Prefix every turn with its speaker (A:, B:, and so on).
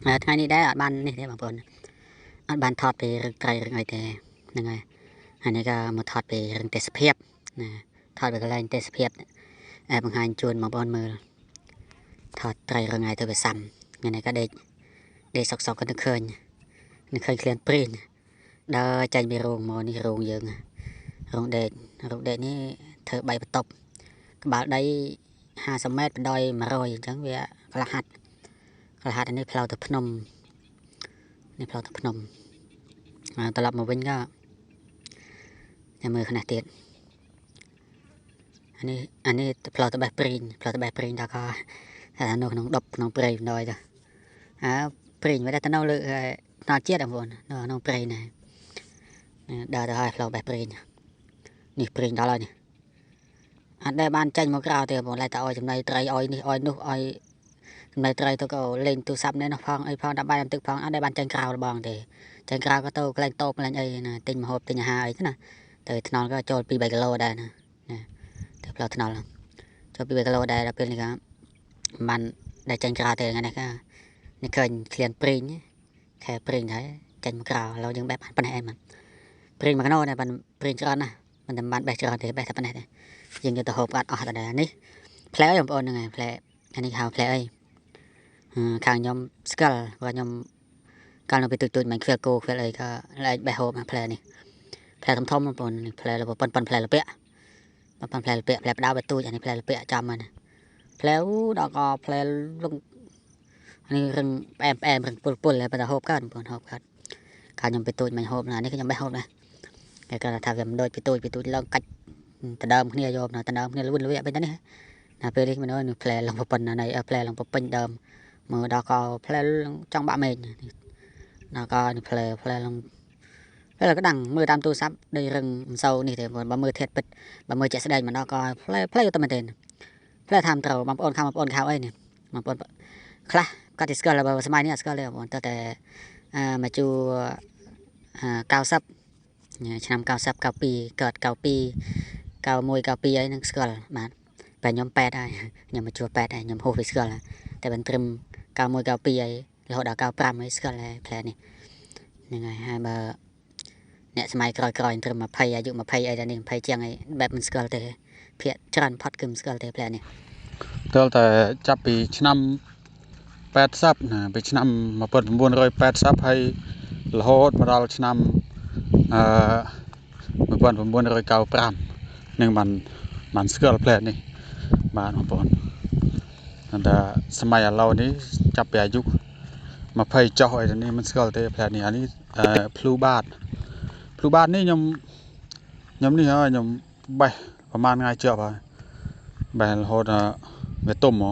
A: ថ្ងៃនេះដែរអត់បាននេះទេបងប្អូនអត់បានថតពីរឿងត្រីរឿងអីទេហ្នឹងហើយហើយនេះក៏មកថតពីរឿងទេសភាពណាថតពីកន្លែងទេសភាពបង្ហាញជូនបងប្អូនមើលថតត្រីរងៃទៅវាសាំថ្ងៃនេះក៏ដេកដេកសុកសុកក៏នឹកឃើញនឹកឃើញក្លៀនព្រីងដើរចេញពីរោងមកនេះរោងយើងរោងដេករោងដេកនេះធ្វើ3បន្ទប់ក្បាលដី50ម៉ែត្របដោយ100អញ្ចឹងវាក្លាហាត់ក្លាហាត់នេះផ្លូវទៅភ្នំនេះផ្លូវទៅភ្នំត្រឡប់មកវិញក៏ចាំមើលខ្លះទៀតអានេះអានេះផ្លូវទៅបេះព្រីងផ្លូវទៅបេះព្រីងដល់ក៏ថានៅក្នុងដប់ក្នុងព្រៃបណ្ដោយទៅអើព្រីងវាទៅនៅលើថ្នល់ជាតិបងប្អូននៅក្នុងព្រៃណាដើរទៅហើយផ្លូវបេះព្រីងនេះព្រីងដល់ហើយនេះអត់ដែលបានចេញមកក្រៅទេបងឡើយតែឲ្យចំណីត្រីឲ្យនេះឲ្យនោះឲ្យចំណីត្រីទៅក៏លេងទូរស័ព្ទនេះនោះផងអីផងដាក់បាយទឹកផងអត់ដែលបានចេញក្រៅលបងទេចេញក្រៅក៏ទៅកន្លែងតូបកន្លែងអីណាទិញម្ហូបទិញអាហារអីទៅណាទៅថ្នល់ក៏ចូល2 3គីឡូដែរណាណាទៅផ្លូវថ្នល់ចូល2 3គីឡូដែរដល់ពេលនេះក៏មិនបានដែលចេញក្រៅទេថ្ងៃនេះក៏នេះឃើញក្លៀនព្រីងខែព្រីងហើយចេញមកក្រៅឥឡូវយើងបេះបានប៉ុណ្ណេះឯងមិនព្រីងមកកណោដែរបានព្រីងច្រើនណាស់មិនតែបានបេះច្រើនទេបេះតែប៉ុណ្ណេះទេយើងយកទៅហូបអត់អស់តែនេះផ្លែអីបងប្អូនហ្នឹងហើយផ្លែអានេះហៅផ្លែអីខាងខ្ញុំស្គាល់ព្រោះខ្ញុំកាលនៅពេលទូចទូចមិនខ្វៀលគោខ្វៀលអីក៏លែងបេះហូបផ្លែនេះផ្លែធំធំបងប្អូននេះផ្លែប៉ុនប៉ុនផ្លែលពាក់ប៉ុនផ្លែលពាក់ផ្លែផ្ដៅបែទូចអានេះផ្លែលពាក់ចាំហ្នឹងផ្លែដល់ក៏ផ្លែលងនេះរឹងផ្អែមផ្អែមរឹងពុលពុលហើយប៉ុន្តែហូបកើតបងប្អូនហូបកើតកាលខ្ញុំពេលទូចមិនហូបណានេះខ្ញុំបេះហូបដែរគេគាត់ថាវាមិនដូចពេលទូចពេលទូចឡើងកាច់ដដើមគ្នាយកណាដដើមគ្នាលួនលវាបែបនេះណាពេលនេះមិនអើផ្លែឡើងប៉ុណ្ណានេះផ្លែឡើងពេញដើមមើលដល់ក៏ផ្លែចង់បាក់មេឃដល់ក៏នេះផ្លែផ្លែឡើងផ្លែក្តាំងមើលតាមទូរស័ព្ទដូចរឹងមិនសូវនេះទេបើមើលធាតពិតបើមើលជាក់ស្ដែងមកដល់ក៏ផ្លែផ្លែទៅមែនទេផ្លែតាមត្រូវបងប្អូនខាងបងប្អូនខៅអីនេះបងប្អូនខ្លះគាត់ទីស្គាល់បើសម័យនេះអត់ស្គាល់ទេបងប្អូនតើតែមកជួ90ឆ្នាំ90 92កើត92 91 92អីហ្នឹងស្គាល់បាទតែខ្ញុំ8ហើយខ្ញុំមកជួ8ហើយខ្ញុំហូបវាស្គាល់តែមិនត្រឹម91 92អីរហូតដល់95អីស្គាល់ហើយផ្លែនេះហ្នឹងហើយហើយបើអ្នកសម័យក្រោយក្រោយត្រឹម20អាយុ20អីដល់នេះ20ជាងអីបែបមិនស្គាល់ទេភាគច្រើនផុតគឺមិនស្គាល់ទេផ្លែនេះ
B: តើតែចាប់ពីឆ្នាំ80ណាពីឆ្នាំ1980ហើយរហូតមកដល់ឆ្នាំអឺ1995នឹងបានស្គាល់ផ្លែនេះបាទបងប្អូនតែសម័យឥឡូវនេះចាប់ពីអាយុ20ចុះអីនេះមិនស្គាល់ទេផ្លែនេះអានេះភ្លូបាតភ្លូបាតនេះខ្ញុំខ្ញុំនេះហើយខ្ញុំបេះប្រហែលថ្ងៃជាប់ហើយបេះរហូតវាទុំហ៎